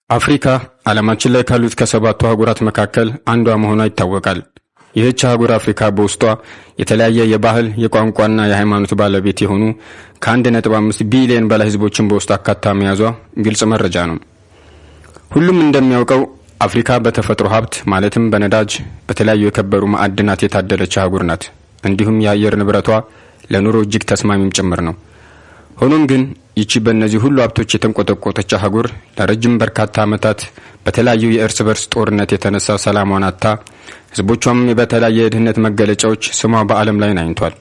አፍሪካ ዓለማችን ላይ ካሉት ከሰባቱ አህጉራት መካከል አንዷ መሆኗ ይታወቃል። ይህች አህጉር አፍሪካ በውስጧ የተለያየ የባህል፣ የቋንቋና የሃይማኖት ባለቤት የሆኑ ከ1.5 ቢሊዮን በላይ ህዝቦችን በውስጡ አካታ መያዟ ግልጽ መረጃ ነው። ሁሉም እንደሚያውቀው አፍሪካ በተፈጥሮ ሀብት ማለትም በነዳጅ፣ በተለያዩ የከበሩ ማዕድናት የታደለች አህጉር ናት። እንዲሁም የአየር ንብረቷ ለኑሮ እጅግ ተስማሚም ጭምር ነው። ሆኖም ግን ይቺ በእነዚህ ሁሉ ሀብቶች የተንቆጠቆጠች አህጉር ለረጅም በርካታ ዓመታት በተለያዩ የእርስ በርስ ጦርነት የተነሳ ሰላሟን አጥታ ህዝቦቿም በተለያየ የድህነት መገለጫዎች ስሟ በዓለም ላይ ናኝቷል።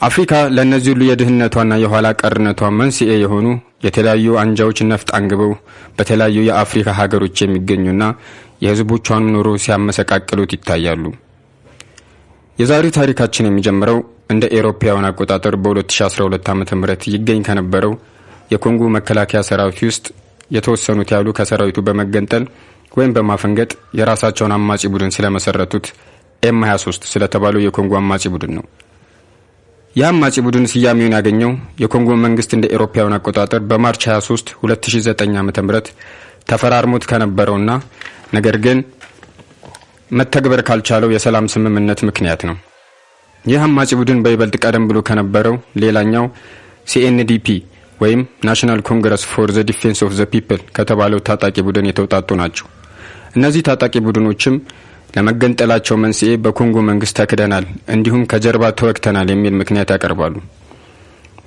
አፍሪካ ለእነዚህ ሁሉ የድህነቷና የኋላ ቀርነቷ መንስኤ የሆኑ የተለያዩ አንጃዎች ነፍጥ አንግበው በተለያዩ የአፍሪካ ሀገሮች የሚገኙና የህዝቦቿን ኑሮ ሲያመሰቃቅሉት ይታያሉ። የዛሬው ታሪካችን የሚጀምረው እንደ ኤሮፓውያን አቆጣጠር በ2012 ዓ.ም ይገኝ ከነበረው የኮንጎ መከላከያ ሰራዊት ውስጥ የተወሰኑት ያሉ ከሰራዊቱ በመገንጠል ወይም በማፈንገጥ የራሳቸውን አማጺ ቡድን ስለመሰረቱት ኤም 23 ስለተባለው የኮንጎ አማጺ ቡድን ነው። ይህ አማጺ ቡድን ስያሜውን ያገኘው የኮንጎ መንግስት እንደ ኤሮፓውያን አቆጣጠር በ March 23 2009 ዓ.ም ተፈራርሞት ከነበረውና ነገር ግን መተግበር ካልቻለው የሰላም ስምምነት ምክንያት ነው። ይህ አማጺ ቡድን በይበልጥ ቀደም ብሎ ከነበረው ሌላኛው ሲኤንዲፒ ወይም National Congress for the Defense of the People ከተባለው ታጣቂ ቡድን የተውጣጡ ናቸው። እነዚህ ታጣቂ ቡድኖችም ለመገንጠላቸው መንስኤ በኮንጎ መንግስት ተክደናል፣ እንዲሁም ከጀርባ ተወግተናል የሚል ምክንያት ያቀርባሉ።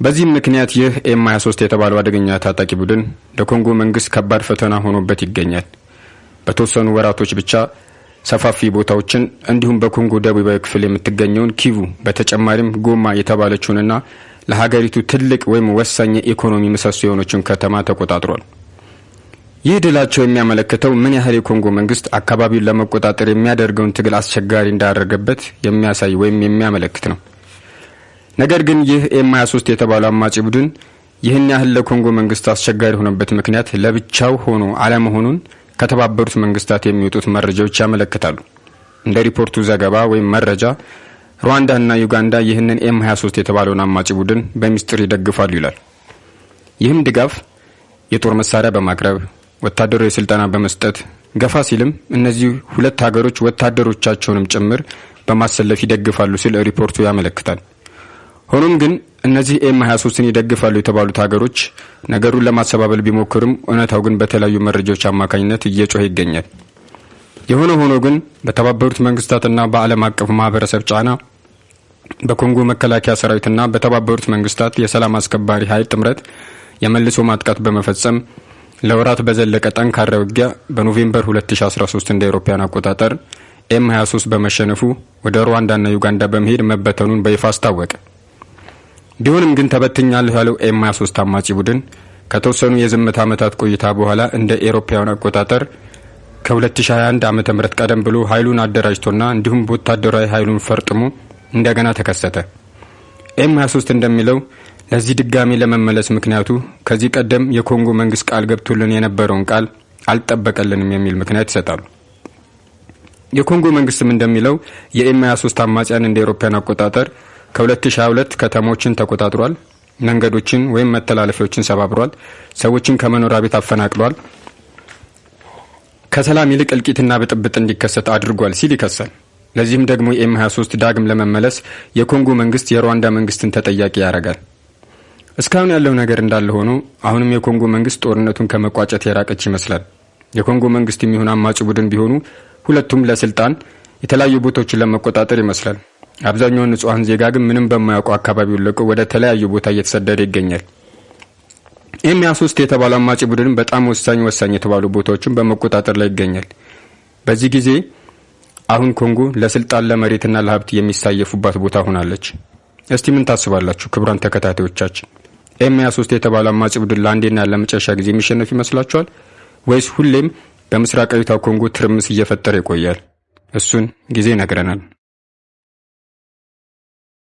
በዚህም ምክንያት ይህ ኤም 23 የተባለው አደገኛ ታጣቂ ቡድን ለኮንጎ መንግስት ከባድ ፈተና ሆኖበት ይገኛል። በተወሰኑ ወራቶች ብቻ ሰፋፊ ቦታዎችን እንዲሁም በኮንጎ ደቡባዊ ክፍል የምትገኘውን ኪቩ በተጨማሪም ጎማ የተባለችውንና ለሀገሪቱ ትልቅ ወይም ወሳኝ የኢኮኖሚ ምሰሶ የሆነችውን ከተማ ተቆጣጥሯል። ይህ ድላቸው የሚያመለክተው ምን ያህል የኮንጎ መንግስት አካባቢውን ለመቆጣጠር የሚያደርገውን ትግል አስቸጋሪ እንዳደረገበት የሚያሳይ ወይም የሚያመለክት ነው። ነገር ግን ይህ ኤም 23 የተባለው አማጺ ቡድን ይህን ያህል ለኮንጎ መንግስት አስቸጋሪ የሆነበት ምክንያት ለብቻው ሆኖ አለመሆኑን ከተባበሩት መንግስታት የሚወጡት መረጃዎች ያመለክታሉ። እንደ ሪፖርቱ ዘገባ ወይም መረጃ ሩዋንዳና ዩጋንዳ ይህንን ኤም 23 የተባለውን አማጺ ቡድን በሚስጥር ይደግፋሉ ይላል። ይህም ድጋፍ የጦር መሳሪያ በማቅረብ፣ ወታደራዊ ስልጠና በመስጠት፣ ገፋ ሲልም እነዚህ ሁለት ሀገሮች ወታደሮቻቸውንም ጭምር በማሰለፍ ይደግፋሉ ሲል ሪፖርቱ ያመለክታል። ሆኖም ግን እነዚህ ኤም 23ን ይደግፋሉ የተባሉት ሀገሮች ነገሩን ለማስተባበል ቢሞክርም እውነታው ግን በተለያዩ መረጃዎች አማካኝነት እየጮኸ ይገኛል። የሆነ ሆኖ ግን በተባበሩት መንግስታትና በዓለም አቀፉ ማህበረሰብ ጫና በኮንጎ መከላከያ ሰራዊትና በተባበሩት መንግስታት የሰላም አስከባሪ ኃይል ጥምረት የመልሶ ማጥቃት በመፈጸም ለወራት በዘለቀ ጠንካራ ውጊያ በ November 2013 እንደ አውሮፓውያን አቆጣጠር ኤም 23 በመሸነፉ ወደ ሩዋንዳና ዩጋንዳ በመሄድ መበተኑን በይፋ አስታወቀ። ቢሆንም ግን ተበትኛለሁ ያለው ኤም 23 አማጺ ቡድን ከተወሰኑ የዝምታ ዓመታት ቆይታ በኋላ እንደ ኤሮፓውያን አቆጣጠር ከ2021 ዓ.ም ቀደም ብሎ ኃይሉን አደራጅቶና እንዲሁም በወታደራዊ ኃይሉን ፈርጥሞ እንደገና ተከሰተ። ኤም 23 እንደሚለው ለዚህ ድጋሚ ለመመለስ ምክንያቱ ከዚህ ቀደም የኮንጎ መንግስት ቃል ገብቶልን የነበረውን ቃል አልጠበቀልንም የሚል ምክንያት ይሰጣሉ። የኮንጎ መንግስትም እንደሚለው የኤም 23 አማጽያን እንደ ኤሮፓውያን አቆጣጠር ከ2022 ከተሞችን ተቆጣጥሯል፣ መንገዶችን ወይም መተላለፊያዎችን ሰባብሯል፣ ሰዎችን ከመኖሪያ ቤት አፈናቅሏል፣ ከሰላም ይልቅ እልቂትና ብጥብጥ እንዲከሰት አድርጓል ሲል ይከሳል። ለዚህም ደግሞ የኤም 23 ዳግም ለመመለስ የኮንጎ መንግስት የሩዋንዳ መንግስትን ተጠያቂ ያደርጋል። እስካሁን ያለው ነገር እንዳለ ሆኖ አሁንም የኮንጎ መንግስት ጦርነቱን ከመቋጨት የራቀች ይመስላል። የኮንጎ መንግስት የሚሆን አማጺ ቡድን ቢሆኑ ሁለቱም ለስልጣን የተለያዩ ቦታዎችን ለመቆጣጠር ይመስላል። አብዛኛውን ንጹሐን ዜጋ ግን ምንም በማያውቁ አካባቢውን ለቆ ወደ ተለያዩ ቦታ እየተሰደደ ይገኛል። ኤም 23 የተባለው አማጺ ቡድን በጣም ወሳኝ ወሳኝ የተባሉ ቦታዎችን በመቆጣጠር ላይ ይገኛል። በዚህ ጊዜ አሁን ኮንጎ ለስልጣን ለመሬትና ለሀብት የሚሳየፉባት ቦታ ሆናለች። እስቲ ምን ታስባላችሁ ክቡራን ተከታታዮቻችን? ኤም 23 የተባለው አማጺ ቡድን ለአንዴና ለመጨረሻ ጊዜ የሚሸነፍ ይመስላችኋል ወይስ ሁሌም በምስራቃዊቷ ኮንጎ ትርምስ እየፈጠረ ይቆያል? እሱን ጊዜ ይነግረናል።